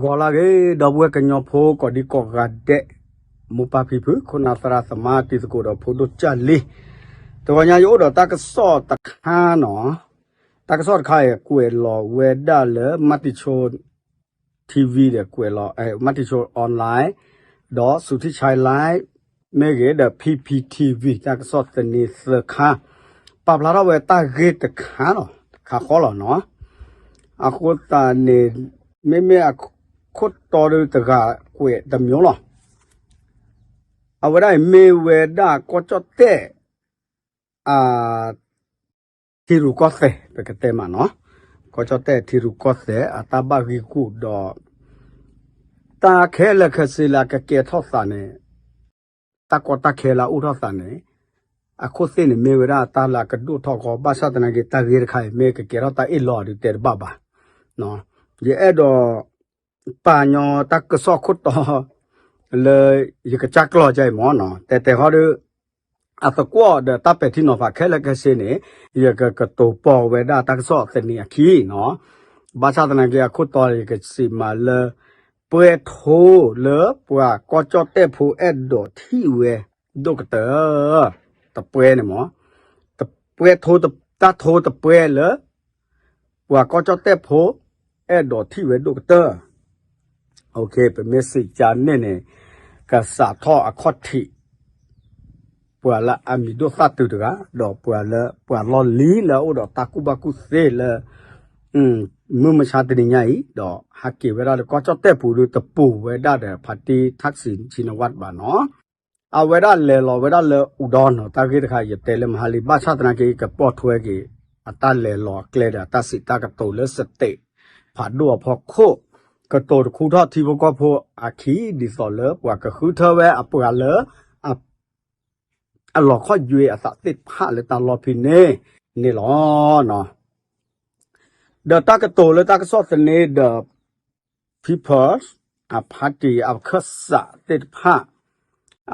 ဂီၤလၢအဂ့ၤ ဒီပုၢ်ဝဲၢ်ကညီဖိကိးဒံကိးဂၤဒဲး, မိၢ်ပၢ်ဖံဖု ခိၣ်နၢ်သရၣ်သမါ တံၤသကိးဒီးဖိဒိၣ်ကၢ်လံၤ, တဂီၤညါယအိၣ်ဒီးတၢ်ကစီၣ်တခါနီၤ, တၢ်ကစီၣ်တခါအံၤ ကွဲးလီၤဝဲဒၣ်လၢ မတံၤဆိ ထံဝံၤဒီး ကွဲးလီၤ မတံၤဆိ online ဒီး စူထံဆဲးလဲး မ့ၢ်ဂ့ၤဒီး ဖံဖံထံဝံၤ တၢ်ကစီၣ်သန့သၢခါ, ပာ်ဖျါထီၣ်ဝဲတၢ်ဂ့ၢ်တခါလီၤ, တခါဃီလီၤနီၤ. အဃိသတးန့ၣ် မ့မ့ၢ်အခိၣ်တီဒီးတဂၤကွဲးတမံၤလီၤ. အဝဲဒၣ်အံၤမ့ၢ်ဝဲဒၣ်ကီၢ်ကၠီၣ်တဲၣ် အ ထံရူၢ်ကီၢ်သဲး ပကတဲမးနီၤ, ကီၢ်ကၠီၣ်တဲၣ်ထံရူၢ်ကီၢ်သဲး အတၢ်ဘၣ်ဂံၢ်ဂူာ်ဒီး တၢ်ခဲလၢာ်ခဲဆ့လၢအကကဲထီၣ်သးန့ၣ်, တၢ်ကီတၢ်ခဲလၢအအိၣ်ထီၣ်သးန့ၣ်, အခိၣ်သ့ၣ်န့ၣ်မ့ၢ်ဝဲဒၣ်တၢ်လၢအကဒိၣ်ထီၣ်ဃီ, ဘၣ်ဆၣ်သနာ်က့ တၢ်ဂ့ၢ်တခါအံၤ မ့ၢ်ကကဲထီၣ်တၢ်အ့ၣ်လိာ်ဒုးတဲတဘၣ်ဘၣ်. ယအဲၣ်ဒိး ပာ်ညီတၢ်ကစီၣ်ခိၣ်တီ လၢယကစၢ်ကျီၢ်ကအံၤမ့ၢ်နီၤ, တဲတဲဃီဒီး အသကွီၢ်ဒီးတၢ်ပဲာ်ထံနီၤဖးခဲလၢာ်ခဲဆ့န့ၣ်, ယကကတိၤပီၢ်ဝဲဒၣ်တၢ်ကစီၣ်သန့အခံနီၤ. ဘၣ်ဆၣ်သနာ်က့ အခိၣ်တီယကစံးမးလၢ ပှဲၤထိလၢပှၤကီၢ်ကၠီၣ်တဲၣ်ဖိအဲၣ်ဒိးထံၣ်ဝဲဒိၣ်ကတၢၢ်, တပှဲၤန့ၣ်မ့ၢ် ပှဲၤထိ, တၢ်ထိတပှဲၤလၢ ပှၤကီၢ်ကၠီၣ်တဲၣ်ဖိ အဲၣ်ဒိးထံၣ်ဝဲဒိၣ်ကတၢၢ်. ပမ့ၢ်စံးကါန့ၣ်န့ၣ်, ကစးထီၣ်အခီၣ်ထံး ပှၤလၢအမံၤဒိၣ်သၣ်တုၤတဂၤ, ဒီးပှၤလၢ ပှၤလီၢ်လံၤလၢအအိၣ်ဒီးတၢ်ကူၣ်ဘၣ်ကူၣ်သ့လၢ မုၢ်မဆါတနံၤညါအံၤ, ဒီးဟးက့ၤဝဲဒၣ်လၢကီၢ်ကၠီၣ်တဲၣ်ပူၤဒီး တပိာ်ဝဲဒၣ်ဒီး ဖါတံၣ် Thaksin Shinawatra ဘၣ်နီၤ. အဝဲဒၣ်လဲၤလီၤဝဲဒၣ်လၢအူဒီနီၤ, တၢ်ဂ့ၢ်တခါ ယတဲလၢမဟါလံ, ဘၣ်ဆၣ်သနာ်က့ ကပိာ်ထွဲက့ၤ အတၢ်လဲၤလီၤအကျဲဒီး အတၢ်စံးတၢ်ကတိၤလၢစတ့းဖးဒိၣ်အဖီခိၣ်, ကတိၤတခူထီၣ်ထံဖိကီၢ်ဖိအခံ, ဒ်သိးလၢပှၤကဃုထၢဝဲအပှၤလၢ အလီၤခီၣ်ယွဲအသးသ့ၣ်တဖၣ်လၢတၢ်လီၢ်ဖဲန့ၣ်န့ၣ်လီၤ. ဒီးတၢ်ကတိၤလၢတၢ်ကစီၣ်သန့ဒီး People's Party အခၢၣ်စးသ့ၣ်တဖၣ်,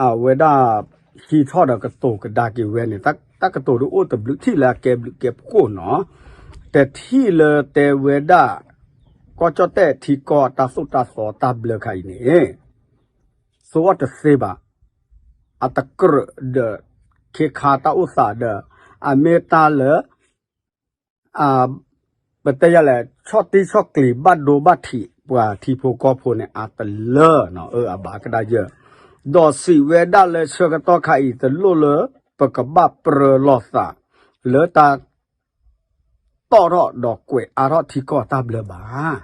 အဝဲဒၣ်ဟံးထီၣ်ဒီးကတိၤကဒါက့ၤဝဲန့ၣ်, တၢ်ကတိၤဒုးအိၣ်တဘျုးထံၣ်လၢအကဲဘျုးကဲဖှိၣ်နီၤ, တထံၣ်လၢတဲဝဲဒၣ် ကီၢ်ကၠီၣ်တဲၣ်ထံကီၢ်တၢ်သိၣ်တၢ်သီတၢ်ဘျၢခါအံၤန့ၣ် သိၣ်အီၣ်တသ့ဘၣ်, အတကြၢးဒီးခ့ခါတၢ်အိၣ်သးဒီး အမ့ၢ်တၢ်လၢ ပတဲယၤလဲၣ် ဆီၣ်တံၢ်ဆီၣ်ကျံၤဘၣ်ဒိဘၣ်ထံးပှၤထံဖိကီၢ်ဖိန့ၣ် အတလၢနီၤ, အၢ အဘၣ်ကဒါယၢၢ်, ဒီးစံးဝဲဒၣ်လၢဆၢကတီၢ်ခါအံၤ တလိၣ်လၢပကဘၣ်ပြၢလိာ်သးလၢတၢ် တီၣ်ထီၣ်ဒီးကွဲးအါထီၣ်ထံကီၢ်အတၢ်ဘျၢဘၣ်.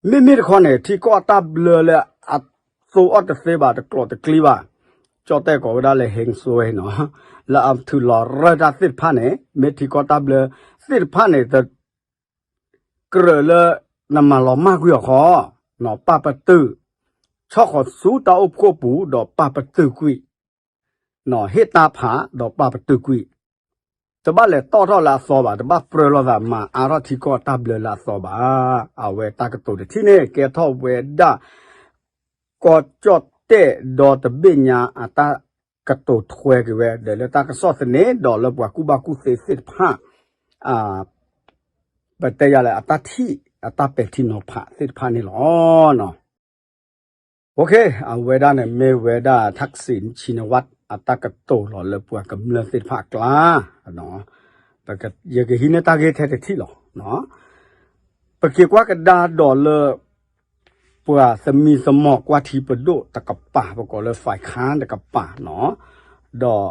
မ့မ့ၢ်တခီန့ၣ် ထံကီၢ်အတၢ်ဘျၢလၢအသိၣ်အီၣ်တသ့ဘၣ် တကျိးတကျံဘၣ်, ကၠီၣ်တဲၣ်ကိးဝဲဒၣ်လၢ heng suay နီၤ, လၢအထုးလီၤရၢၢ်တၢ်သ့ၣ်တဖၣ်န့ၣ် မ့ၢ်ထံကီၢ်တၢ်ဘျၢသ့ၣ်တဖၣ်န့ၣ် တကြၢးလၢ နမၤလီၤမၢ်ကွံာ်အီၤဃီ, ပာ်ပတုာ် ဆီၣ်ဃီၤဆူတၢ်အိၣ်ဖှိၣ်ပူၤဒီးပာ်ပတုာ်ကွံာ် ဟ့ၣ်တၢ်ဖးဒီးပာ်ပတုာ်ကွံာ်, တဘၣ်လဲၤတီၣ်ထီၣ်လၢအသီဘၣ်, တဘၣ်ပြၢလိာ်သးမၤအါထီၣ်ထံကီၢ်တၢ်ဘျၢလၢအသီဘၣ်. အဝဲတၢ်ကတိၤတထံၣ်န့ၣ် ကဲထီၣ်ဝဲဒၣ် ကီၢ်ကၠီၣ်တဲၣ်ဒီတဘ့ၣ်ညါအတၢ်ကတိၤထွဲက့ၤဝဲ ဒီးလၢတၢ်ကစီၣ်သန့ ဒီးလၢပှၤကူၣ်ဘၣ်ကူၣ်သ့သ့ၣ်တဖၣ် ပတဲယၤလဲၣ် အတၢ်ထံၣ် အတၢ်ပဲာ်ထံနီၤဖးသ့ၣ်တဖၣ်န့ၣ်လီၤ. အဝဲဒၣ်န့ၣ်မ့ၢ်ဝဲဒၣ် Thaksin Shinawatra အတၢ်ကတိၤလီၤလၢပှၤကမျၢၢ်သ့ၣ်တဖၣ်အကျါ, ယကဟံးန့ၢ်တၢ်ဂ့ၢ်ထဲတထံၣ်လီၤ. ပက့ၤကွၢ်ကဒါဒီးလၢ ပှၤသမံသမိးကွၢ်ထံပဒိၣ်တကပၤ ပကိးလၢ Faikhan တကပၤနီၤ, ဒီး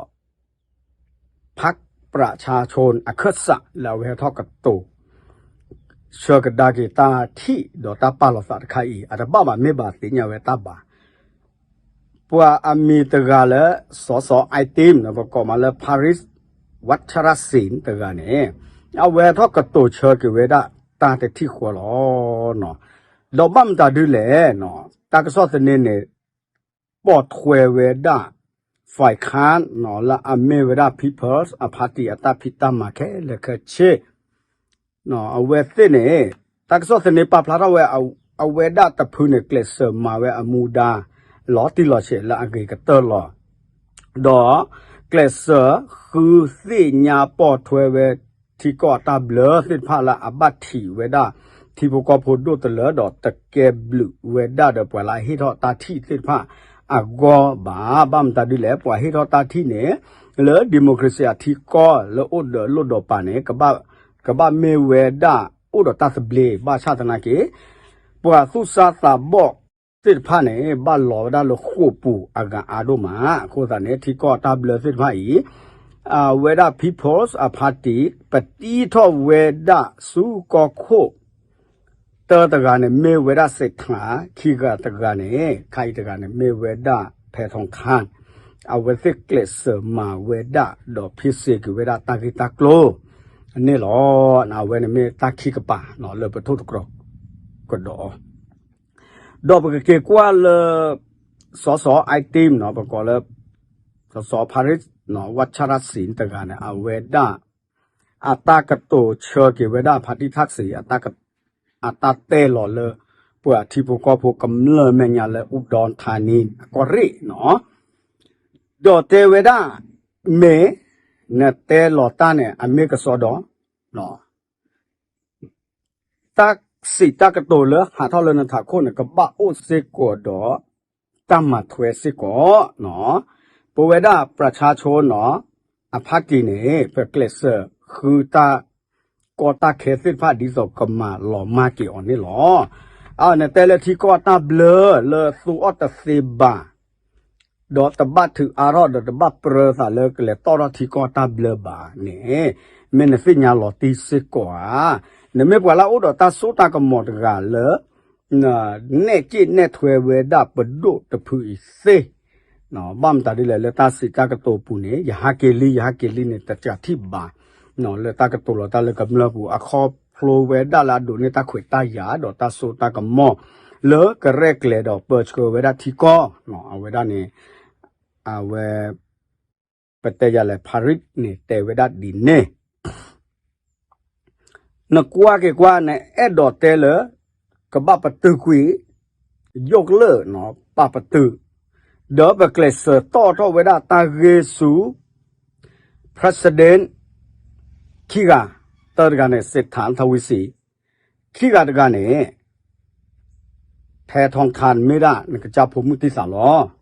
พรรคประชาชน အခၢၣ်စးလၢအဝဲဟဲထီၣ်ကတိၤ ဆှၢကဒါက့ၤတၢ်ထံၣ်ဒီးတၢ်ပာ်လီၤသးတခါအံၤ အတဘၣ်ဘၣ်မ့ၢ်ဘၣ်သ့ၣ်ညါဝဲတၢ်ဘၣ် ပှၤအမံၤတဂၤလၢ စီၤစီၤ I team န့ၣ် ပကိးမးလၢ Parit Wacharasing တဂၤန့ၣ် အဝဲထီၣ်ကတိၤဆၢက့ၤဝဲဒၣ်တၢ်တထံၣ်ဃီလီၤ. ဒီးဘၣ်မတၤဒုလဲၣ်, တၢ်ကစီၣ်သန့န့ၣ် ပိာ်ထွဲဝဲဒၣ် Faikhan လၢအမ့ၢ်ဝဲဒၣ် People's Party အတၢ်ဖံးတၢ်မၤခဲလၢာ်ခဲဆ့ အဝဲသ့ၣ်န့ၣ် တၢ်ကစီၣ်သန့ပာ်ဖျါထီၣ်ဝဲ အဝဲဒၣ်တဖုန့ၣ် ကျဲးစၢးမၤဝဲအမူဒါ လီၤတံၢ်လီၤဆဲးလၢအဂ့ၤကတၢၢ်လီၤ. ဒီးကျဲးစၢးဃုသ့ၣ်ညါပိာ်ထွဲဝဲ ထံကီၢ်အတၢ်ဘျၢသ့ၣ်တဖၣ်လၢအဘၣ်ထံးဝဲဒၣ် ထံဖိကီၢ်ဖိဒိၣ်တလၢဒီးတကဲဘျုးဝဲဒၣ်ဒီးပှၤလၢအဟ့ၣ်ထီၣ်တၢ်ထံၣ်သ့ၣ်တဖၣ်အဂီၢ်ဘၣ်. ဘၣ်မတၤဒ်လဲၣ် ပှၤဟ့ၣ်ထီၣ်တၢ်ထံၣ်န့ၣ် လၢ democracy အထံကီၢ်လၢအိၣ်ဒီးလိၣ်ဒီးပာ်န့ၣ် ကဘၣ်မ့ၢ်ဝဲဒၣ်အိၣ်ဒီးတၢ်သဘျ့ ဘၣ်ဆၣ်သနာ်က့ ပှၤသူၣ်စၢ်သးဘီၣ်သ့ၣ်တဖၣ်န့ၣ် ဘၣ်လီၤဝဲဒၣ်လၢဃိာ်ပူၤအဂၤအါဒိၣ်မး. အဃိသတးန့ၣ် ထံကီၢ်အတၢ်ဘျၢသ့ၣ်တဖၣ်အံၤ အဝဲဒၣ် People's အ Party ပတံထီၣ်ဝဲဒၣ်ဆူကီၢ်ခိၣ် တၢတဂၤန့ၣ် မ့ၢ်ဝဲဒၣ်စ့းထၣ်, ခံဂၤတဂၤန့ၣ် ခါအံၤတဂၤန့ၣ် မ့ၢ်ဝဲဒၣ်ဖဲထီထၣ်, အဝဲသ့ၣ်ကျဲးစၢးမၤဝဲဒၣ် ဒီးဖ့စ့ၤက့ၤဝဲဒၣ်တၢ်ဂ့ၢ်တၢ်ကျိၤန့ၣ်လီၤ. အဝဲန့ၣ်မ့ၢ်တၢ်ခံကပၤလၢပထိၣ်သတြီၤကဒီးအီၤ, ဒီးပကက့ၤကွၢ်လၢ စီၤစီၤ I team နီၤ ပကိးလၢ စီၤစီၤ Paris နီၤ ဝၣ်ဆၣ်ရၣ်စံၤတဂၤန့ၣ် အဝဲဒၣ် အတၢ်ကတိၤဆၢက့ၤဝဲဒၣ် ဖါတံၣ်ထၣ်စံၤ အတၢ်တဲလီၤလၢ ပှၤထံဖိကီၢ်ဖိကမျၢၢ်မဲာ်ညါလၢ အူဒီထါနံ အကီၢ်ရ့ၣ်နီၤ, ဒီးတဲဝဲဒၣ် မ့ၢ်နတဲလီၤတၢ်န့ၣ် အမ့ၢ်ကစီဒီ တၢ်စံးတၢ်ကတိၤလၢဟးထီၣ်လၢနထးခိၣ်န့ၣ် ကဘၣ်အိၣ်စ့ၢ်ကီးဒီး တၢ်မၤထွဲစ့ၢ်ကီး, ပဝဲဒၣ်ပြၤဆါဆိနီၤ အဖါတံၢ်န့ၣ် ပကျဲးစၢးဃုတၢ်ကီတၢ်ခဲသ့ၣ်တဖၣ် ဒ်သိးကမၤလီၤမၢ်က့ၤအီၤန့ၣ်လီၤ. အန့ၣ်တဲလၢထံကီၢ်အတၢ်ဘျၢလၢသူအီၣ်တသ့ဘၣ် ဒီးတဘၣ်ထုးအါထီၣ်ဒီးတဘၣ်ပြၢသးလၢကလဲၤတီၣ်ထီၣ်ထံကီၢ်တၢ်ဘျၢဘၣ်န့ၣ်, မ့ၢ်နသ့ၣ်ညါလီၤတံၢ်စ့ၢ်ကီးဧါ. နမ့ၢ်ပှၤလၢအအိၣ်ဒီးတၢ်စိတၢ်ကမီၤတဂၤလၢ နဲၣ်က့ၣ်နဲၣ်ထွဲဝဲဒၣ်ပဒိၣ်တဖုအံၤသ့, ဘၣ်မတၤဒ်လဲၣ် လၢတၢ်စံးတၢ်ကတိၤပူၤန့ၣ် ယဟးက့ၤလံ ယဟးက့ၤလံန့ၣ် တကးထံၣ်ဘၣ် လၢတၢ်ကတိၤလီၤတၢ်လၢကမျၢၢ်ပူၤ အခီဖျိဝဲဒၣ်လၢအဒိးန့ၢ်တၢ်ခွဲးတၢ်ယာ် ဒီးတၢ်စိတၢ်ကမီၤ လၢကရဲၣ်ကျဲၤဒီးပၢဆှၢဝဲဒၣ်ထံကီၢ်, အဝဲဒၣ်န့ၣ် အဝဲ ပတဲယၤလဲၣ် Paris န့ၣ် တဲဝဲဒၣ်ဒ်န့ၣ် နကွၢ်က့ၤကွၢ် နအဲၣ်ဒိးတဲလၢ ကဘၣ်ပတုာ်ကွံာ် ယိၣ်ကလၢာ်နီၤ ပာ်ပတုာ်, ဒီးပကျဲးစၢးတီၣ်ထီၣ်ဝဲဒၣ်တၢ်ဂ့ၢ်ဆူ president ခံဂၤ, တၢတဂၤန့ၣ် စ့းထၣ်ထဝံစံ, ခံဂၤတဂၤန့ၣ် ဖဲထီထၣ်မ့ၢ်ဒၣ်နကစၢ်ဖိမုၣ်သံသးလီၤ.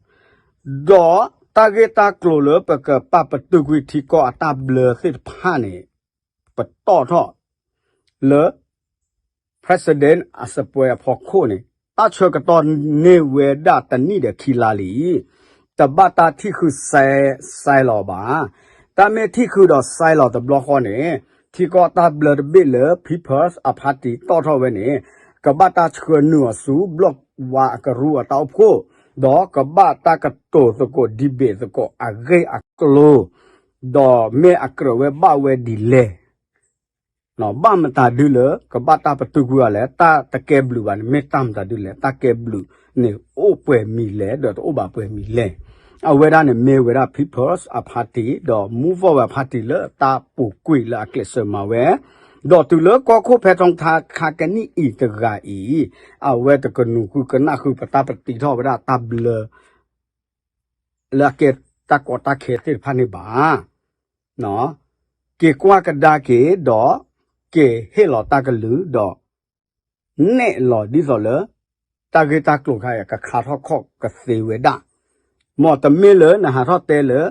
ဒီးတၢ်ဂ့ၢ်တၢ်ကျိၤလၢပကပာ်ပတုာ်ကွံာ်ထံကီၢ်အတၢ်ဘျၢသ့ၣ်တဖၣ်န့ၣ် ပတီၣ်ထီၣ်လၢ president အစပွဲအဖီခိၣ်န့ၣ် တၢ်ဆၢကတီၢ်န့ၢ်ဝဲဒၣ်တနံၣ်ဒီးခံလါလံ. တဘၣ်တၢ်ထံၣ်ဃု sign လီၤဘၣ်. တၢ်မ့ၢ်ထံၣ်ဃုဒီး sign လီၤတဘျီဃီန့ၣ် ထံကီၢ်တၢ်ဘျၢတဘ့ၣ်လၢ People's အဖါတံၢ်တီၣ်ထီၣ်ဝဲန့ၣ် ကဘၣ်တၢ်ဆှၢနုာ်အီၤဆူ ဘျီၣ်ဝါအကရူၢ်အတၢ်အိၣ်ဖှိၣ်, ဒီးကဘၣ်တၢ်ကတိၤသကိး debate သကိးအဂ့ၢ်အကျိၤ ဒီးမ့ၢ်အကြၢးဝဲဘၣ်ဝဲဒ်လဲၣ် ဘၣ်မတၤဒုလဲၣ် ကဘၣ်တၢ်ပတုာ်ကွံာ်အီၤလဲၣ်, တၢ်တကဲဘျုးဘၣ်န့ၣ် မ့ၢ်တၢ်မတၤဒုလဲၣ်, တၢ်ကဲဘျုးန့ၣ်အိၣ်ပှဲၤမံၤလဲၣ် ဒီးတအိၣ်ဘၣ်ပှဲၤမံၤလဲၣ်. အဝဲဒၣ်န့ၣ်မ့ၢ်ဝဲဒၣ် People's အဖါတံၢ် ဒီး Move Forward အဖါတံၢ်လၢတၢ်ပူၤကွံာ်လၢအကျဲးစၢးမၤဝဲ, ဒီးတုၤလၢကီၢ်ခိၣ်ဖဲထီထၣ်ခါကနံၣ်အံၤတဂၤအံၤ အဝဲတကနူၤဃုကနၣ်ဃုပတၢ်ပတံထီၣ်ဝဲဒၣ်တၢ်ဘျၢ လၢအကဲတၢ်ကီတၢ်ခဲသ့ၣ်တဖၣ်န့ၣ်ဘၣ်. က့ၤကွၢ်ကဒါက့ၤဒီး က့ၤဟ့ၣ်လီၤတၢ်ကလုၢ်ဒီး နဲၣ်လီၤဒ်သိးလၢ တၢ်ဂ့ၢ်တၢ်ကျိၤခါအံၤ ကခါထီၣ်ခီၣ်ကသ့ဝဲဒၣ်. မ်တမ့ၢ်လၢနဟးထီၣ်တဲလၢ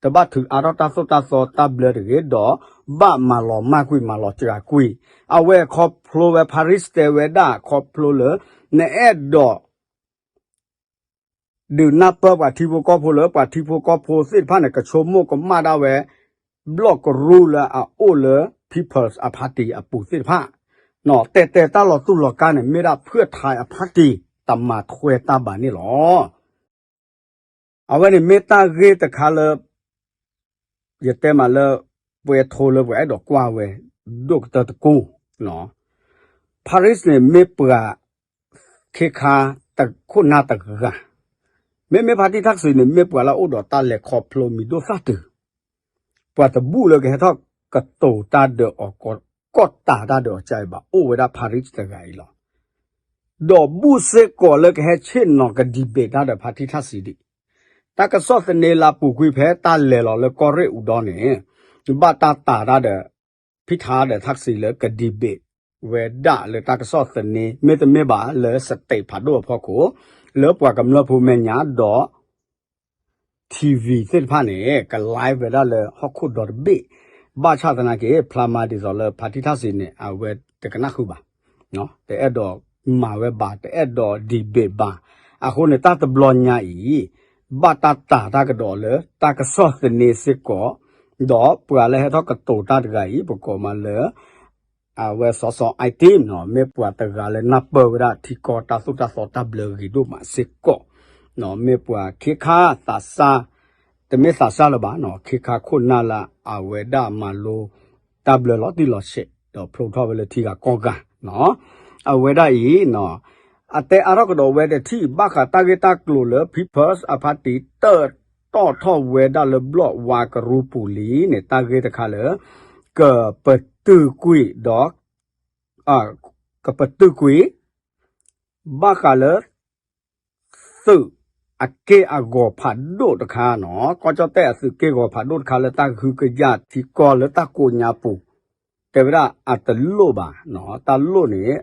တဘၣ်ထုးအါထီၣ်တၢ်သိၣ်တၢ်သီတၢ်ဘျၢတဂ့ၤဒီး ဘၣ်မၤလီၤမၢ်ကွံာ်မၤလီၤစှၤကွံာ်. အဝဲခီဖျိဝဲ Paris တဲဝဲဒၣ် ခီဖျိလၢ နအဲၣ်ဒိး ဒုးနၢ်ပၢၢ်ပှၤထံဖိကီၢ်ဖိလၢ ပှၤထံဖိကီၢ်ဖိသ့ၣ်တဖၣ်န့ၣ် ကဆိကမိၣ်ကမၣ်ဒၣ်ဝဲ ဘျီၣ်ကရူၢ်လၢအအိၣ်လၢ People's အဖါတံၢ်အပူၤသ့ၣ်တဖၣ်, တဲတဲတၢ်လီၤတူၢ်လီၤကာ်န့ၣ် မ့ၢ်ဒၣ်ဖုၣ်ထါအဖါတံၢ် တမၤထွဲတၢ်ဘၣ်န့ၣ်လီၤ. အဝဲန့ၣ်မ့ၢ်တၢ်ဂ့ၢ်တခါလၢ ယတဲမးလၢ ပှဲၤထိလၢပှၤအဲၣ်ဒိးကွၢ်ဝဲ ဒိၣ်ကတၢၢ်တကိၢ်, Paris န့ၣ် မ့ၢ်ပှၤ ခ့ခါတခိၣ်နၢ်တဂၤ, မ့မ့ၢ်ဖါတံၢ်ထၣ်စံးန့ၣ် မ့ၢ်ပှၤလၢအအိၣ်ဒီးတၢ်လဲၤခီဖျိမံၤဒိၣ်သၣ်တုၤ, ပှၤတဘူၣ်လၢကဟဲထီၣ်ကတိၤတၢ်ဒီးအီၤ ကီၢ်တၢ်တၢ်ဒီးအီၤကါအံၤဘၣ် အိၣ်ဝဲဒၣ် Paris တဂၤအံၤလီၤ. ဒီးဘူၣ်စ့ၢ်ကီးလၢကဟဲဆ့ၣ်နီၤက debate တၢ်ဒီးဖါတံၢ်ထၣ်စံးဒံး, တၢ်ကစီၣ်သန့လၢပူၤကွံာ်ဖဲတၢ်လဲၤလီၤလၢကီၢ်ရ့ၣ်အူဒီန့ၣ် ဘၣ်တၢ်တာ်တၢ်ဒီး ဖံထါဒီးထၣ်စံးလၢက debate ကကဲထီၣ်ဝဲဒၣ်လၢတၢ်ကစီၣ်သန့ မ့တမ့ၢ်ဘၣ်လၢ state ဖးဒိၣ်အဖီခိၣ် လၢပှၤကမျၢၢ်ဖိမဲာ်ညါဒီး TV သ့ၣ်တဖၣ်န့ၣ် က live ဝဲဒၣ်လၢဟီၣ်ခိၣ်ဒီတဘ့ၣ်, ဘၣ်ဆၣ်သနာ်က့ ဖျါမၤဒ်သိးလၢ ဖါတံၢ်ထၣ်စံန့ၣ် အဝဲတကနၣ်ဃုာ်ဘၣ်, တအဲၣ်ဒိးမၤဝဲဘၣ်, တအဲၣ်ဒိး debate ဘၣ်. အဃိန့ၣ် တၢ်တဘျီညါအံၤ ဘၣ်တၢ်တာ်တၢ်ကဒီးလၢတၢ်ကစီၣ်သန့စ့ၢ်ကီး, ဒီးပှၤလၢဟဲထီၣ်ကတိၤတၢ်တဂၤအံၤ ပကိးမးလၢ အဝဲစီၤစီၤ I team နီၤ, မ့ၢ်ပှၤတဂၤလၢနၢ်ပၢၢ်ဝဲဒၣ်ထံကီၢ်တၢ်သိၣ်တၢ်သီတၢ်ဘျၢဂ့ၤဒိၣ်မးစ့ၢ်ကီး, မ့ၢ်ပှၤခ့ခါသးစၢ်, တမ့ၢ်သးစၢ်လၢၤဘၣ်နီၤ, ခ့ခါခိၣ်နၢ်လၢအဝဲဒၣ်မၤလိတၢ်ဘျၢလီၤတံၢ်လီၤဆဲး ဒီးဖျိထီၣ်ဝဲလၢထံဂၤကီၢ်ဂၤနီၤ, အဝဲဒၣ်အံၤနီၤ, အတဲအါထီၣ်ကဒီးဝဲတထံၣ် ဘၣ်ဃးတၢ်ဂ့ၢ်တၢ်ကျိၤလၢ People's Party တၢၣ်တီၣ်ထီၣ်ဝဲဒၣ်လၢဘျီၣ်ဝါကရူပူၤလံန့ၣ် တၢ်ဂ့ၢ်တခါလၢ ကပတုာ်ကွံာ်ဒီး ကပတုာ်ကွံာ် ဘၣ်ဃးလၢ သုးအက့ၢ်အဂီၤဖးဒိၣ်တခါနီၤ, ကီၢ်ကၠီၣ်တဲၣ်အသုးက့ၢ်ဂီၤဖးဒိၣ်တခါလၢတၢ်ကဟုကယာ်ထံကီၢ်လၢတၢ်ကိးညါပူၤ, တဲဝဲဒၣ်အတလိၣ်ဘၣ်, တၢ်လိၣ်န့ၣ်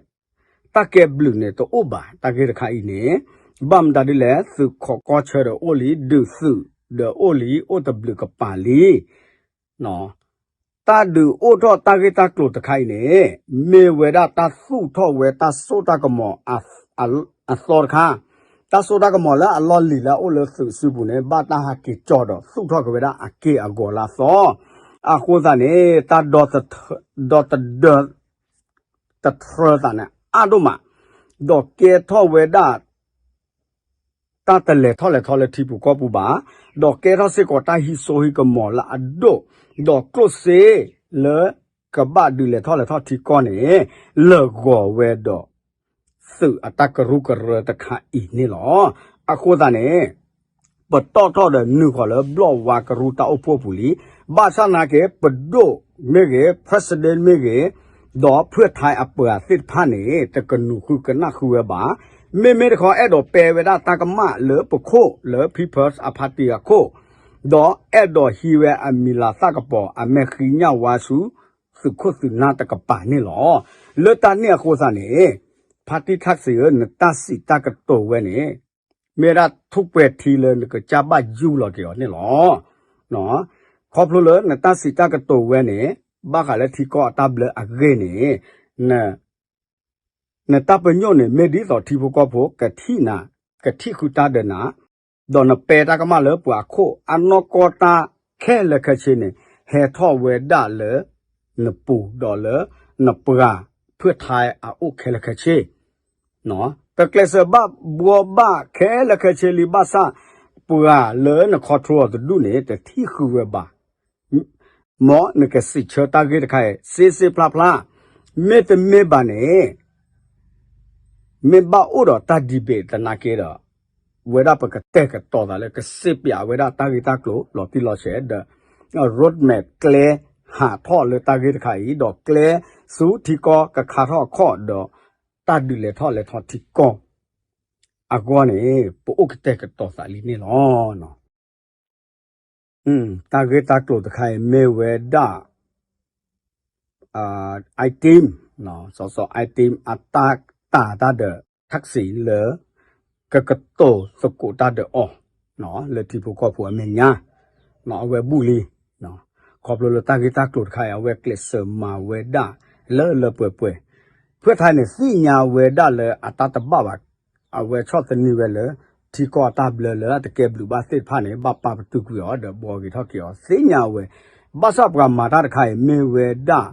တၢ်ကဲဘျုးန့ၣ်တအိၣ်ဘၣ်, တၢ်ဂ့ၢ်တခါအံၤန့ၣ်, ဘၣ်မတၤဒ်လဲၣ် သုးခိးကီၢ်ဆၢဒီးအိၣ်လံ, ဒုးသုးဒီးအိၣ်လံ, အိၣ်တဘျုးကပၤလံ တၢ်ဒုးအိၣ်ထီၣ်တၢ်ဂ့ၢ်တၢ်ကျိၤတခါအံၤန့ၣ် မ့ၢ်ဝဲဒၣ်တၢ်သူၣ်ထီၣ်ဝဲတၢ်စိတၢ်ကမီၤအသီတခါ, တၢ်စိတၢ်ကမီၤလၢအလီၢ်လံၤလၢအအိၣ်လၢသုးစုပူၤန့ၣ် ဘၣ်တၢ်ဟးက့ၤကၠီဒီးသူၣ်ထီၣ်က့ၤဝဲဒၣ်အက့ၢ်အဂီၤလၢအသီ, အဃိသတးန့ၣ် တၢ်ဒီသဒၢ တထြၢသးန့ၣ်အါဒိၣ်မး, ဒီးကဲထီၣ်ဝဲဒၣ် တၢ်တလဲၤထီၣ်လဲၤထီလၢထံပူၤကီၢ်ပူၤဘၣ်, ဒီးကဲထီၣ်စ့ၢ်ကီးတၢ်ဟံးစိဟံးကမီၤလၢအဒိၣ်, ဒီးကျိၣ်စ့လၢကဘၣ်ဒုးလဲၤထီၣ်လဲၤထီထံကီၢ်န့ၣ် လၢာ်ဂီၤဝဲဒီး သုးအတၢ်ကရူၢ်ကရၢတခါအံၤန့ၣ်လီၤ. အဃိသတးန့ၣ် ပတီၢ်ထီၣ်ဒီးနုာ်ဃီၤလၢဘျီၣ်ဝါကရူၢ်တၢ်အိၣ်ဖှိၣ်ပူၤလံ, ဘၣ်ဆၣ်သနာ်က့ ပဒိၣ်မ့ၢ်ဂ့ၤ, president မ့ၢ်ဂ့ၤ, ဒီးဖုၣ်ထါအပှၤသ့ၣ်တဖၣ်န့ၣ် တကနူၤဃုကနၣ်ဃုဝဲဘၣ်. မ့မ့ၢ်တခီအဲၣ်ဒိးပဲဝဲဒၣ်တၢ်ကမၣ်လၢပခိၣ်လၢ People's Party အခိၣ်, ဒီးအဲၣ်ဒိးဟံးဝဲအမံၤလၤသၣ်ကပီၤ အမဲာ်ဃံညၣ်ဝါဆူ သုးခိၣ်သုးနၢ်တကပၤန့ၣ်လီၤ. လၢတၢ်န့ၣ်အဃိသတးန့ၣ် ဖါတံၢ်ထၣ်စံးဧၢ, နတၢ်စံးတၢ်ကတိၤဝဲန့ၣ် မ့ၢ်ဝဲဒၣ်ထူၣ်ပှဲၤထံလၢနကစၢ်ဘၣ်ယူၢ်လီၤက့ၤအီၤန့ၣ်လီၤ. ခီဖျိလၢနတၢ်စံးတၢ်ကတိၤဝဲန့ၣ် ဘၣ်ဃးလၢထံကီၢ်အတၢ်ဘျၢအဂ့ၢ်န့ၣ် နတၢ်ပညိၣ်န့ၣ် မ့ၢ်ဒ်သိးထံဖိကီၢ်ဖိကထံၣ်နၤ, ကထံၣ်ဃုာ်တၢ်ဒီးနၤ, ဒီးနပဲတၢ်ကမၣ်လၢပှၤခိၣ်အနီၢ်ကီၢ်တၢ်ခဲလၢာ်ခဲဆ့န့ၣ် ဟဲထီၣ်ဝဲဒၣ်လၢနပူၤဒီးလၢနပှၤ ဖုၣ်ထါအအိၣ်ခဲလၢာ်ခဲဆ့ ပကျဲးစၢးဘၣ်ဘှီဘၣ်ခဲလၢာ်ခဲဆ့လံဘၣ်ဆၣ် ပှၤလၢန control အီၤတဒူၣ်န့ၣ် တထံၣ်ဃုာ်ဝဲဘၣ်. မ်နကစံးဆၢတၢ်ဂ့ၢ်တခါအံၤ စ့စ့ဖျါဖျါ, မ့တမ့ၢ်ဘၣ်န့ၣ် မ့ၢ်ဘၣ်အိၣ်ဒီးတၢ် debate သနာ်က့ဒီး ဝဲဒၣ်ပကတဲာ်ကတီၤသးလၢကစ့ပၠးဝဲဒၣ်တၢ်ဂ့ၢ်တၢ်ကျိၤလီၤတံၢ်လီၤဆဲးဒီး roadmap ကျဲဟးထီၣ်လၢတၢ်ဂ့ၢ်တခါအံၤ ဒီးကျဲဆူထံကီၢ်ကခါထီၣ်အခီၣ်ဒီး တၢ်ဒုးလဲၤထီၣ်လဲၤထီထံကီၢ်အဂီၢ်န့ၣ် ပအိၣ်ကတဲာ်ကတီၤသးလံန့ၣ်လီၤ. တၢ်ဂ့ၢ်တၢ်ကျိၤတခါအံၤမ့ၢ်ဝဲဒၣ် I team, စီၤစီၤ I team အတၢ်တာ်တၢ်ဒီး ထၣ်စံလၢ ကကတိၤသကိးတၢ်ဒီးအီၤ လၢထံဖိကီၢ်ဖိအမဲာ်ညါ အဝဲဘူၣ်လံ ခီဖျိလၢတၢ်ဂ့ၢ်တၢ်ကျိၤတခါအံၤ အဝဲကျဲးစၢးမၤဝဲဒၣ်လၢလၢပှဲၤပှဲၤ, ဖုၣ်ထါန့ၣ် သ့ၣ်ညါဝဲဒၣ်လၢအတၢ်တဘၣ်ဘၣ်, အဝဲဆီၣ်သနံးဝဲလၢ ထံကီၢ်အတၢ်ဘျၢလၢအတကဲဘျုးဘၣ်သ့ၣ်တဖၣ်န့ၣ် ဘၣ်ပာ်ပတုာ်ကွံာ်အီၤဒီးဘှီဂ့ၤထီၣ်က့ၤအီၤ သ့ၣ်ညါဝဲ, ဘၣ်ဆၣ်ပှၤမၤတၢ်တခါအံၤမ့ၢ်ဝဲဒၣ်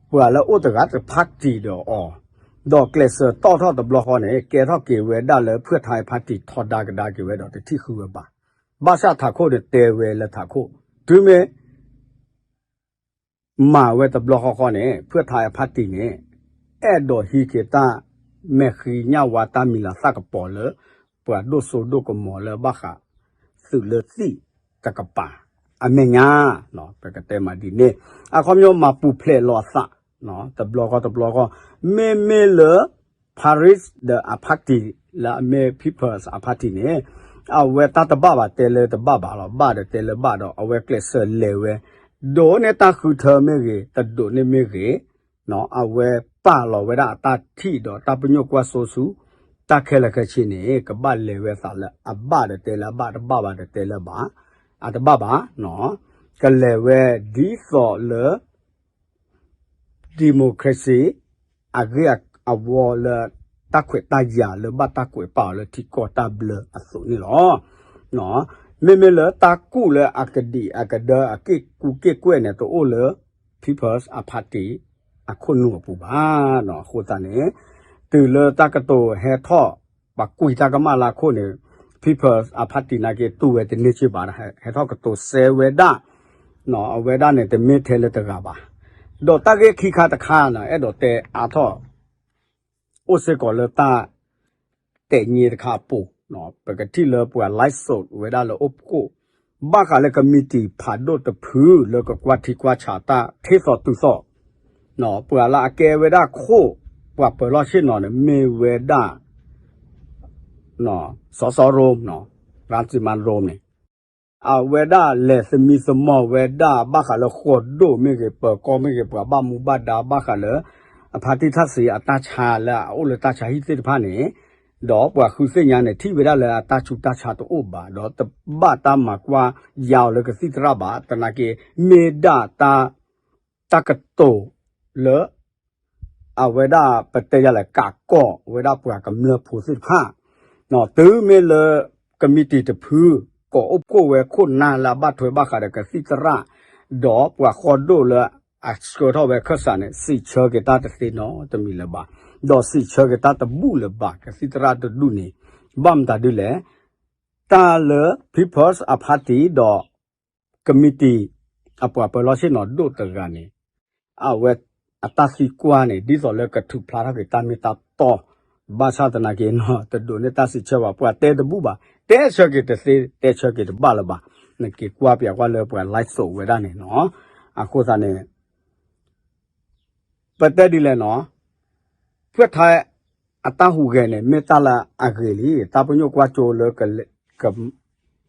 ပှၤလၢအိၣ်တဂၤတ party ဒီးအီၤ, ဒီးကျဲးစၢးတီၣ်ထီၣ်တဘျီဃီန့ၣ် ကဲထီၣ်က့ၤဝဲဒၣ်လၢဖုၣ်ထါ party ထီဒါကဒါက့ၤဝဲဒီးတထံၣ်ဃုဝဲဘၣ်. ဘၣ်ဆၣ်ထးခိၣ်န့ၣ်တဲဝဲလၢထးခိၣ်, တုၤမ့ၢ် မၤဝဲတဘျီဃီဃီန့ၣ် ဖုၣ်ထါ party န့ၣ် အဲၣ်ဒိးဟံးက့ၤတၢ်မဲာ်ဃံညၣ်ဝါတၢ်မံၤလၤသၣ်ကပီၤလၢ ပှၤဒိၣ်စိဒိၣ်ကမီၤလၢဘၣ်ဃး သုးလၢသံၣ်တကပၤ အမဲာ်ညါ, ပကတဲမးဒ်န့ၣ်, အခီပညီမၤပူၤဖျဲးလီၤအသး တဘျီဃီတဘျီဃီ, မ့မ့ၢ်လၢ Paris ဒီးအ party လၢအမ့ၢ် People's Party န့ၣ် အဝဲတၢ်တဘၣ်ဘၣ်တဲလၢတဘၣ်ဘၣ်လီၤ, ဘၣ်ဒီးတဲလၢဘၣ်ဒီး အဝဲကျဲးစၢးလဲၤဝဲ, ဒိးန့ၢ်တၢ်ဃုထၢမ့ၢ်ဂ့ၤ, တဒိးန့ၢ်မ့ၢ်ဂ့ၤ, အဝဲ ပာ်လီၤဝဲဒၣ်အတၢ်ထံၣ်ဒီးတၢ်ပညိၣ်ကွၢ်စိဆူ တၢ်ခဲလၢာ်ခဲဆ့န့ၣ် ကဘၣ်လဲၤဝဲအသးလၢအဘၣ်ဒီးတဲလၢအဘၣ်, တဘၣ်ဘၣ်ဒီးတဲလၢဘၣ်, အတဘၣ်ဘၣ်, ကလဲၤဝဲဒ်သိးလၢ democracy အဂ့ၢ်အဝီလၢ တၢ်ခွဲးတၢ်ယာ်လၢဘၣ်တၢ်ကွဲးပာ်အီၤလၢထံကီၢ်တၢ်ဘျၢအသိးန့ၣ်လီၤ. မ့မ့ၢ်လၢတၢ်ကူၣ်လၢအကဒံးအကဒၢအက့ၢ်ကူက့ၢ်ကွဲၢ်န့ၣ် တအိၣ်လၢ People's Party အခိၣ်နူာ်အပူၤဘၣ်. အဃိသတးန့ၣ် တုၤလၢတၢ်ကတိၤဟဲထီၣ် ပှၤကွံာ်တၢ်ကမၣ်လၢအခိၣ်န့ၣ် People's Party နာ်က့တူၢ်ဝဲတန့ၢ်က့ဘၣ်, ဟဲထီၣ်ကတိၤစဲဝဲဒၣ်, အဝဲဒၣ်န့ၣ် တမ့ၢ်ထဲလၢတဂၤဘၣ်. ဒီးတၢ်ဂ့ၢ်ခံခါတခါန့ၣ် အဲၣ်ဒိးတဲအါထီၣ် အိၣ်စ့ၢ်ကီးလၢတၢ် တဲာ်ညါတခါအပူၤ, ပကထံၣ်လၢပှၤ live ဝဲဒၣ်လၢအိၣ်ဖှိၣ် ဘၣ်ဃးလၢကမံးတံာ်ဖးဒိၣ်တဖုလၢကကွၢ်ထံကွၢ်ဆးတၢ်ထ့သိးတုၤသိး, ပှၤလၢအကဲဝဲဒၣ်ခိၣ် ပှၤပၢၤလီၢ်ဆ့ၣ်နီၤန့ၣ် မ့ၢ်ဝဲဒၣ် စီၤစီၤရိမ့ၣ်, ရၣ်စံမါရိမ့ၣ် အဝဲဒၣ်လဲၤသမံသမိးဝဲဒၣ် ဘၣ်ဃးလၢဃိးဒိၣ်မ့ၢ်ဂ့ၤ ပၢၤကီၢ်မ့ၢ်ဂ့ၤ ပှၤဘၣ်မူဘၣ်ဒါ ဘၣ်ဃးလၢ အဖါတံၢ်ထၣ်စံးအတၢ်ဆါလၢအအိၣ်လၢတၢ်ဆါဟံၣ်သ့ၣ်တဖၣ်န့ၣ်, ဒီးပှၤဃုသ့ၣ်ညါန့ၣ် ထံၣ်ဝဲဒၣ်လၢအတၢ်ဆူးတၢ်ဆါတအိၣ်ဘၣ် ဒီးတဘၣ်တၢ်မၤကွၢ်ယါအီၤလၢကသံၣ်သရၣ်ဘၣ် သနာ်က့ မ့ၢ်ဒၣ်တၢ် တၢ်ကတိၤလၢ အဝဲဒၣ်ပတဲယၤလဲၣ် ကးကီၢ်ဝဲဒၣ်ပှၤကမျၢၢ်ဖိသ့ၣ်တဖၣ်, တုၤမ့ၢ်လၢ ကမံးတံာ်တဖု ကိးအိၣ်ဖှိၣ်ဝဲခိၣ်နၢ်လၢအဘၣ်ထွဲဘၣ်ဃးဒီးကသံၣ်သရၣ်, ဒီးပှၤဃိးဒိၣ်လၢအဆှၢထီၣ်ဝဲခၢၣ်စးန့ၣ် စံးဆၢက့ၤတၢ်တသ့နီတမံၤလၢၤဘၣ်, ဒီးစံးဆၢက့ၤတၢ်တဘူၣ်လၢၤဘၣ် ကသံၣ်သရၣ်တဒူၣ်န့ၣ်, ဘၣ်မတၤဒ်လဲၣ်, တၢ်လၢ People's Party ဒီး ကမံးတံာ် အပှၤပၢၤလီၢ်ဆ့ၣ်နီၤဒိၣ်တဂၤန့ၣ် အဝဲအတၢ်သံကွၢ်န့ၣ် ဒ်သိးလၢကထုးဖျါထီၣ်က့ၤတၢ်မ့ၢ်တၢ်တီ, ဘၣ်ဆၣ်သနာ်က့နီၤ တဒိးန့ၢ်တၢ်စံးဆၢဘၣ် ပှၤတဲတဘူၣ်ဘၣ်, တဲဆၢက့ၤတသ့ တဲဆၢက့ၤတဘၣ်လၢၤဘၣ်, နက့ၤကွၢ်ပၠးကွၢ်လၢပှၤ live ဝဲဒၣ်န့ၣ်နီၤ, အဃိသတးန့ၣ် ပတဲဒ်လဲၣ်နီၤ, ဖဲထါ အတၢ်ဟူးဂဲၤန့ၣ် မ့ၢ်တၢ်လၢအဂ့ၤလံ, တၢ်ပညိၣ်ကွၢ်စိလၢ က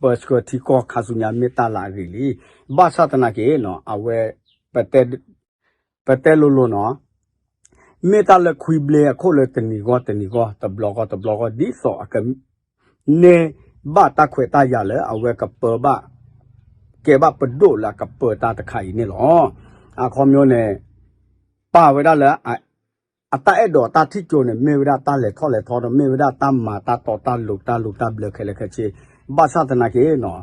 ပၢဆှၢထံကီၢ်ခါဆူညါ မ့ၢ်တၢ်လၢအဂ့ၤလံ, ဘၣ်ဆၣ်သနာ်က့နီၤ အဝဲ ပတဲလိၤလိၤနီၤ, မ့ၢ်တၢ်လၢခွံဘျ့အခိၣ်လၢတနံၤဂီၢ်တနံၤဂီၢ် တဘျီဂီၢ်တဘျီဂီၢ် ဒ်သိးအက န့ၢ်ဘၣ်တၢ်ခွဲးတၢ်ယာ်လၢအဝဲကပၢဘၣ် ကဲဘၣ်ပဒိၣ်လၢအကပၢတၢ်တခါအံၤန့ၣ်လီၤ. အခီပညီန့ၣ် ပာ်ဝဲဒၣ်လၢ အတၢ်အဲၣ်ဒိးတၢ်ထံၣ်ကၠိန့ၣ် မ့ၢ်ဝဲဒၣ်တၢ်လဲၤထီၣ်လဲၤထီဒီး မ့ၢ်ဝဲဒၣ်တၢ်မၤတၢ်တီတၢ်လိၤတၢ်လိၤတၢ်ဘျၢခဲလၢာ်ခဲဆ့, ဘၣ်ဆၣ်သနာ်က့နီၤ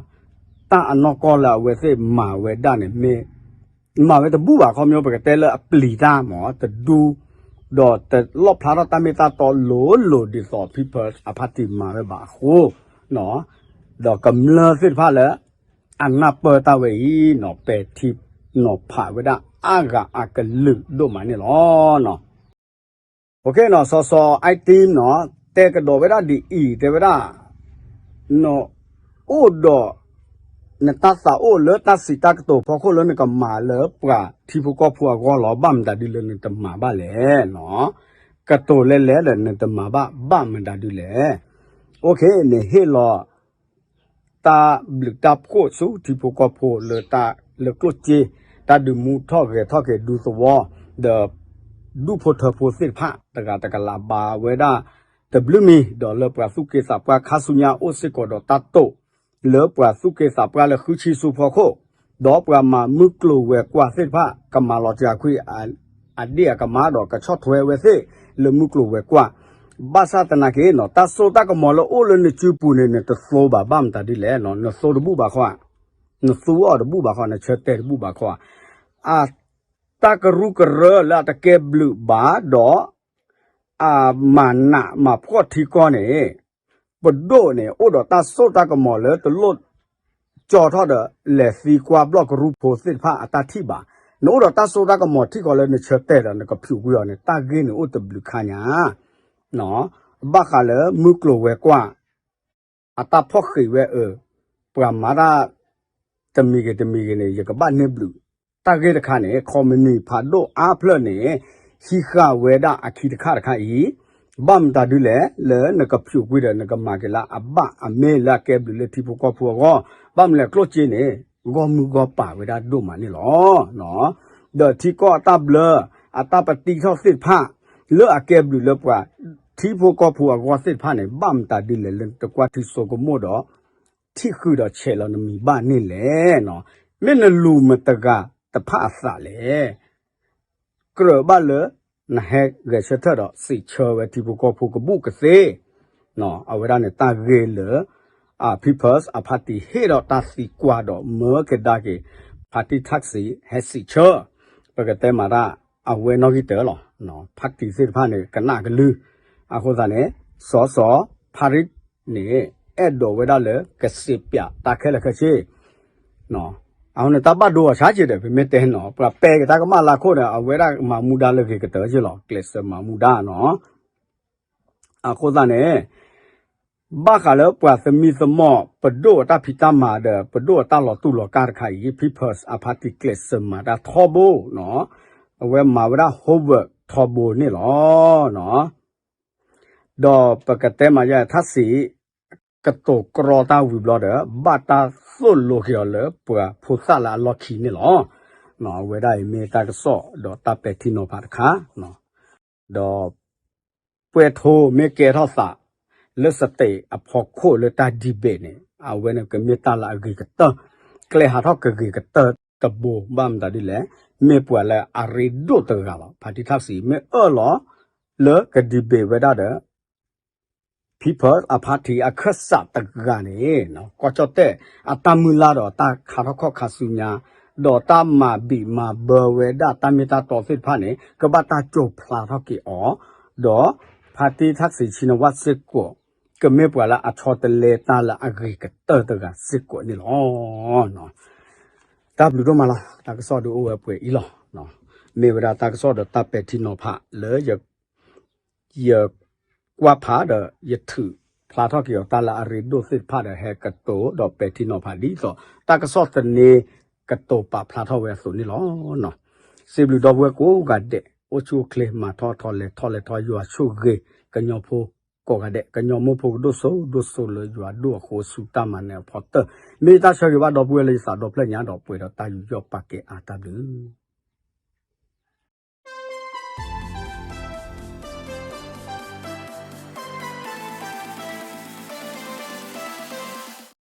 တၢ်အနီၢ်ကီၢ်လၢအဝဲသ့ၣ်မၤဝဲဒၣ်န့ၣ် မ့ၢ် မၤဝဲတဘူၣ်ဘၣ် ခီပညီ ပကတဲလၢအပျံၤတၢ်မ့ၢ် တဒူ ဒီးတလီၣ်ဖျါထီၣ်တၢ်မ့ၢ်တၢ်တီလိၤလိၤဒ်သိး People's Party မၤဝဲဘၣ်အဃိ ဒီးကမျၢၢ်သ့ၣ်တဖၣ်လၢ အနၢ်ပၢၢ်တၢ်ဝဲအံၤနီၤ ပဲာ်ထံနီၤဖးဝဲဒၣ်အါဂၤအကလုာ်ဒိၣ်မးန့ၣ်လီၤ. အ စီၤစီၤ I team နီၤ တဲကဒီးဝဲဒၣ်ဒ်အံၤ တဲဝဲဒၣ် နအိၣ်ဒီး နတၢ်သးအိၣ်လၢတၢ်စံးတၢ်ကတိၤဖီခိၣ်လၢနကမၤလၢပှၤထံဖိကီၢ်ဖိအဂီၢ်လီၤ. ဘၣ်မတၤဒ်လဲၣ်နတမၤဘၣ်လဲၣ်နီၤ. ကတိၤလဲၣ်လဲၣ်ဒီးနတမၤဘၣ် ဘၣ်မတၤဒ်လဲၣ်. အိၣ်ခ့ နဟ့ၣ်လီၤ တၢ်ဘျုးတၢ်ဖှိၣ်ဆူထံဖိကီၢ်ဖိလၢ လၢကျိၣ်စ့ တၢ်ဒုးမူထီၣ်ဂဲၤထီၣ်က့ၤဒူသဝီ ဒီး ဒူၣ်ဖိထၢဖိသ့ၣ်တဖၣ် တဂၤတကလးဘၣ်ဝဲဒၣ် တဘျုးမံၤ ဒီးလၢပှၤသူၣ်က့သးပှၢ်ခါဆူညါအိၣ်စ့ၢ်ကီးဒီးတၢ်တိာ် လၢပှၤသူၣ်က့သးပှၢ်လၢဃုဆံဆူဖီခိၣ် ဒီးပှၤမၤမုၢ်ကျိၤဝဲၤကွာ်သ့ၣ်တဖၣ် ကမၤလီၤစှၤခွံ အဒ့ၣ်အကမၣ်ဒီးကဆီၣ်ထွဲဝဲသ့ၣ် လၢမုၢ်ကျိၤဝဲၤကွာ်. ဘၣ်ဆၣ်သနာ်က့နီၤ တၢ်စိတၢ်ကမီၤလၢအိၣ်လၢနစုပူၤန့ၣ် နတသိဘၣ် ဘၣ်မတၤဒ်လဲၣ်နီၤ နသိတဘူၣ်ဘၣ်ဃီဧါ, နသိအီၤတဘူၣ်ဘၣ်ဃီ နဆၢတဲာ်တဘူၣ်ဘၣ်ဃီဧါ. အတၢ်ကရူၢ်ကရၢလၢအတကဲဘျုးဘၣ်ဒီး အမၤနးမၤဖှီၣ်ထံကီၢ်န့ၣ် ပဒိၣ်န့ၣ် အိၣ်ဒီးတၢ်စိတၢ်ကမီၤလၢတလိၣ် ကၠီထီၣ်ဒီး လဲၤသံကွၢ်ဘျီၣ်ကရူၢ်ဖိသ့ၣ်တဖၣ်အတၢ်ထံၣ်ဘၣ်. နအိၣ်ဒီးတၢ်စိတၢ်ကမီၤထံကီၢ်လၢနဆၢတဲာ်ဒီး နကဖျိးကွံာ်အီၤန့ၣ် တၢ်ဂ့ၢ်န့ၣ်အိၣ်တဘျုးခါညါ ဘၣ်ဃးလၢမုၢ်ကျိၤဝဲၤကွာ် အတၢ်ဖီၣ်ဃံးဝဲအၢ ပှၤမၤတၢ် တမံၤဂ့ၤတမံၤဂ့ၤန့ၣ် ယကဘၣ်န့ၢ်ဘျုး တၢ်ဂ့ၢ်တခါန့ၣ် ခီမနံၤဖးဒိၣ်အါဖျၢၣ်န့ၣ် ဟံးဃာ်ဝဲဒၣ်အခံတခါတခါအံၤ ဘၣ်မတၤဒ်လဲၣ် လၢနကဖျိးကွံာ်ဒီး နကမၤက့ၤလၢအဘၣ်အမ့ၢ်လၢအကဲဘျုးလၢထံဖိကီၢ်ဖိအဂီၢ် ဘၣ်မနုၤလဲၣ်ကျိၣ်စ့န့ၣ် ဂီၢ်မုၢ်ဂီၢ်ပၤဝဲဒၣ်ဒိၣ်မးန့ၣ်လီၤ. ဒီးထံကီၢ်အတၢ်ဘျၢ အတၢ်ပတံထီၣ်သ့ၣ်တဖၣ် လၢအကဲဘျုးလၢပှၤထံဖိကီၢ်ဖိအဂီၢ်သ့ၣ်တဖၣ်န့ၣ် ဘၣ်မတၤဒ်လဲၣ်လၢနတကွၢ်ထံစိကမိၣ်ဒီး ထံၣ်ဃုာ်ဒီးဆဲးလီၤနမံၤဘၣ်န့ၣ်လဲၣ်နီၤ. မ့ၢ်နလူၤမတၤတဂၤတဖၣ်အသးလဲၣ်. ကြၢးဘၣ်လၢ နဟဲဂဲၤဆၢထၢၣ်ဒီးစံးဆၢဝဲထံဖိကီၢ်ဖိကဘူၣ်ကသ့ အဝဲဒၣ်န့ၣ်တၢ်ဂ့ၢ်လၢ People's Party ဟ့ၣ်ဒီးတၢ်သံကွၢ်ဒီးမၢကဒါက့ၤ ဖါတံၢ်ထၣ်စံး ဟဲစံးဆၢ ပကတဲမးတၢ် အဝဲနီၣ်ဂံၢ်တၢလီၤ. ဖါတံၢ်သ့ၣ်တဖၣ်န့ၣ် ကနၣ်ကလုၢ် အဃိသတးန့ၣ် စီၤစီၤဖါရံၣ်န့ၣ် အဲၣ်ဒိးဝဲဒၣ်လၢကစံးပၠးတၢ်ခဲလၢာ်ခဲဆ့ အဃိန့ၣ်တၢ်ဘၣ်ဒိအဆါက့ဒီး ပမ့ၢ်တဲနီၤ ပှၤပဲာ်က့ၤတၢ်ကမၣ်လၢခိၣ်ဒီး အဝဲဒၣ်မၤမူဒါလၢဂ့ၤကတၢၢ်က့လီၤ ကျဲးစၢးမၤမူဒါနီၤ. အဃိသတးန့ၣ် ဘၣ်ဃးလၢပှၤသမံသမိး ပဒိၣ်အတၢ်ဖံးတၢ်မၤဒီး ပဒိၣ်အတၢ်လီၤတူၢ်လီၤကာ်တခါအံၤ People's Party ကျဲးစၢးမၤတၢ်ထီဘိနီၤ. အဝဲမၤဝဲဒၣ် homework ထီဘိန့ၣ်လီၤ. ဒီးပကတဲမးယဲ ထၣ်စံး ကတိၤကြီတၢ်ဝံၤဘျီဒီး ဘၣ်တၢ်သိၣ်လိက့ၤအီၤလၢပှၤဖိသၣ်လၢအလီၢ်ခံန့ၣ်လီၤ. အဝဲဒၣ်အံၤမ့ၢ်တၢ်ကစီၣ်ဒီးတၢ်ပဲာ်ထံနီၤဖးတခါ ဒီး ပှဲၤထိမ့ၢ်ကဲထီၣ်သး လၢ state အဖီခိၣ်လၢတၢ် debate န့ၣ် အဝဲန့ၣ်ကမ့ၢ်တၢ်လၢအဂ့ၤကတၢၢ် ကျဲဟးထီၣ်ကဂ့ၤကတၢၢ်တဘိ ဘၣ်မတၤဒ်လဲၣ် မ့ၢ်ပှၤလၢအရ့ဒိၣ်တဂၤလီၤ. ဖါတံၢ်ထၣ်စံး မ့ၢ်အၢၣ်လီၤလၢက debate ဝဲဒၣ်ဒီး People's Party အခၢၣ်စးတဂၤန့ၣ် ကီၢ်ကၠီၣ်တဲၣ်အတၢ်မုၢ်လၢ်ဒီးတၢ်ခါထီၣ်ခီၣ်ခါဆူညါ ဒီးတၢ်မၤဘံးမၤဘၢဝဲဒၣ်တၢ်မ့ၢ်တၢ်တီသ့ၣ်တဖၣ်န့ၣ် ကဘၣ်တၢ်စိာ်ဖျါထီၣ်က့ၤအီၤ ဒီး ဖါတံၢ်ထၣ်စံး ဆံနဝၣ်စ့ၢ်ကီး ကမ့ၢ်ပှၤလၢအဆီတလဲတၢ်လၢအဂ့ၤကတၢၢ်တဂၤစ့ၢ်ကီးန့ၣ်လီၤ. တၢ်ဘျုးဒိၣ်မးလီၤ. တၢ်ကစီၣ်ဒုးအိၣ်ဝဲပှဲၤအံၤလီၤ. မ့ၢ်ဝဲဒၣ်တၢ်ကစီၣ်ဒီးတၢ်ပဲာ်ထံနီၤဖးလၢ ယကွၢ်ဖးဒီးယထုးဖျါထီၣ်က့ၤအီၤ တၢ်လၢအရ့ဒိၣ်သ့ၣ်တဖၣ်ဒီး ဟဲကတိၤဒီးပဲာ်ထံနီၤဖးဒ်သိး တၢ်ကစီၣ်သန့ ကတိၤပာ်ဖျါထီၣ်ဝဲအသိးန့ၣ်လီၤ. စံးဘျုးဒီပုၢ်ဝဲၢ်ကိးဂၤဒဲး အိၣ်ဆူၣ်အိၣ်ချ့ မၤထီၣ်ထီလဲၤထီၣ်လဲၤထီ ယွၤဆိၣ်ဂ့ၤ ကညီဖိကိးဂၤဒဲး ကညီမိၢ်ဖိကဒိၣ်စိဒိၣ်စိလၢယွၤဒိၣ်အဃိ ဆူတၢ်မၤနၢၤအဖီတၢၢ် မ့ၢ်တၢ်ဆၢဂ့ၤဘၣ်ဒီပုၢ်ဝဲၢ်လၢယသးဒီဖျၢၣ်ညါဒီး ပှဲၤဒီးတၢ်ယူးယီၣ်ပာ်ကဲအါတၢ်ဘျုး